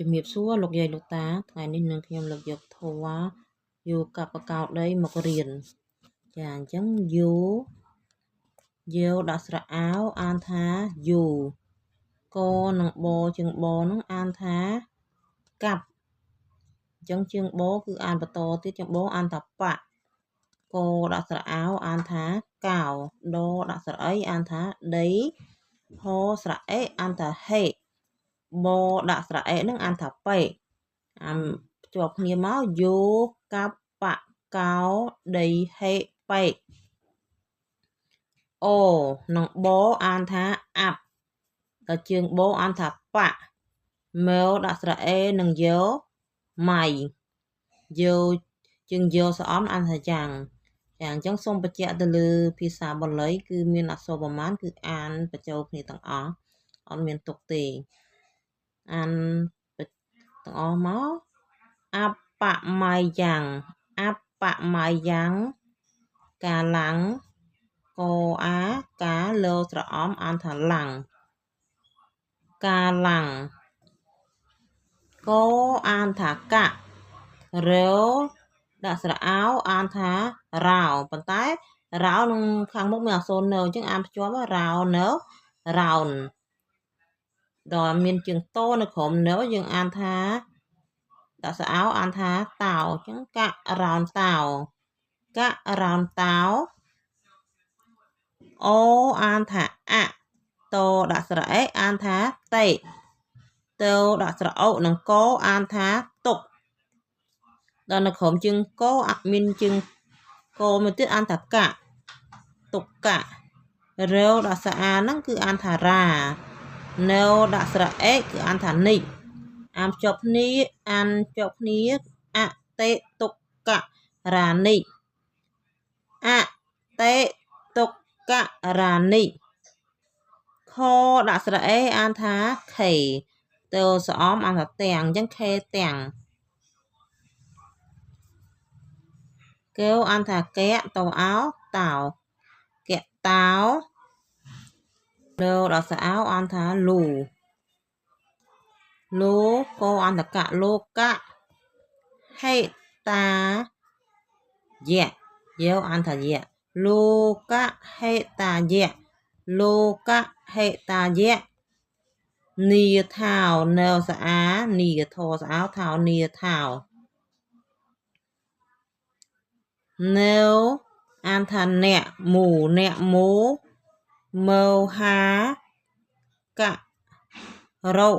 ជំរាបសួរលោកយាយលោកតាថ្ងៃនេះនឹងខ្ញុំលើកយកធម៌យោកបកោដីមករៀនចាអញ្ចឹងយោយោដាក់ស្រៈអោអានថាយោកនិងបជើងបនឹងអានថាកាប់អញ្ចឹងជើងបគឺអានបន្តទៀតជើងបអានថាបៈកដាក់ស្រៈអោអានថាកោដដាក់ស្រៈអីអានថាដីហស្រៈអេអានថាហេបដាក់ស្រៈអេនឹងអានថាប៉េអានភ្ជាប់គ្នាមកយោកបកោដីហេប៉េអូនិងបអានថាអាប់ដល់ជើងបអានថាប៉ៈមើដាក់ស្រៈអេនិងយោម៉ៃយោជើងយោស្អំអានថាយ៉ាងចាអញ្ចឹងសូមបញ្ជាក់ទៅលើភាសាបាលីគឺមានអក្សរប្រមាណគឺអានបញ្ចូលគ្នាទាំងអស់អត់មានទុកទេអានទាំងអស់មកអបមៃយ៉ាងអបមៃយ៉ាងកាឡាំងកអាកាលោស្រអំអានថាឡាំងកាឡាំងកអានថាកៈរដាក់ស្រអោអានថារោប៉ុន្តែរោនឹងខាងមុខមានអក្សរនៅអញ្ចឹងអានភ្ជាប់រោនៅរោនដល់មានជើងតនៅក្រុមនៅយើងអានថាដាក់ស្រអោអានថាតោអញ្ចឹងករោនតោករោនតោអូអានថាអតដាក់ស្រអេអានថាតេតោដាក់ស្រអូនិងកអានថាតុកដល់នៅក្រុមជើងកមានជើងកមួយទៀតអានថាកៈតុកៈរដាក់ស្រអាហ្នឹងគឺអានថារានៅដាក់ស្រអេគឺអានថានិអានភ្ជាប់គ្នាអានភ្ជាប់គ្នាអតិតុករានិអតិតុករានិខដាក់ស្រអេអានថាខេទៅស្អំអានថាទាំងអញ្ចឹងខេទាំងកែវអានថាកែតោអោតោកែតោនៅដល់ស្អោអានថាលូលូកោអានថាកៈលោកៈហេតាយៈយោអានថាយៈលោកៈហេតាយៈលោកៈហេតាយៈនីថោនៅស្អានីធោស្អោថោនីថោនៅអានថាអ្នកមូអ្នកមូមោហាករោ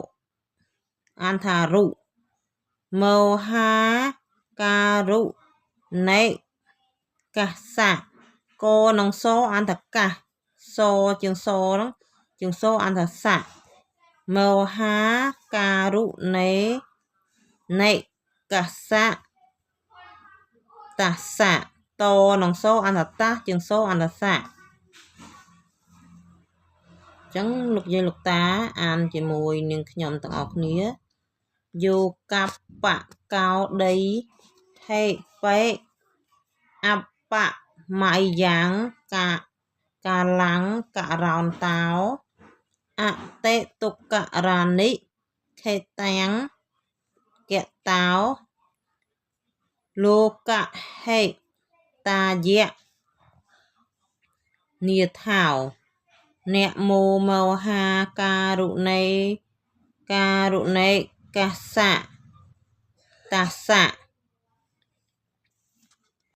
អានថារុមោហាការុណេកាសៈកនិងសអានថាកាសសជាងសហ្នឹងជាងសអានថាសៈមោហាការុណេណេកាសៈតាសៈតនិងសអានថាតាជាងសអានថាសៈអញ្ចឹងលោកយាយលោកតាអានជាមួយនឹងខ្ញុំទាំងអស់គ្នាយោកបកោដីហេបេអបមៃយ៉ាងកាកាឡាំងករោនតោអតិទុករានិខេតាំងកតោលោកហេតាយៈនីថោអ្នកមោមោហាការុណេការុណេកាសៈតាសៈ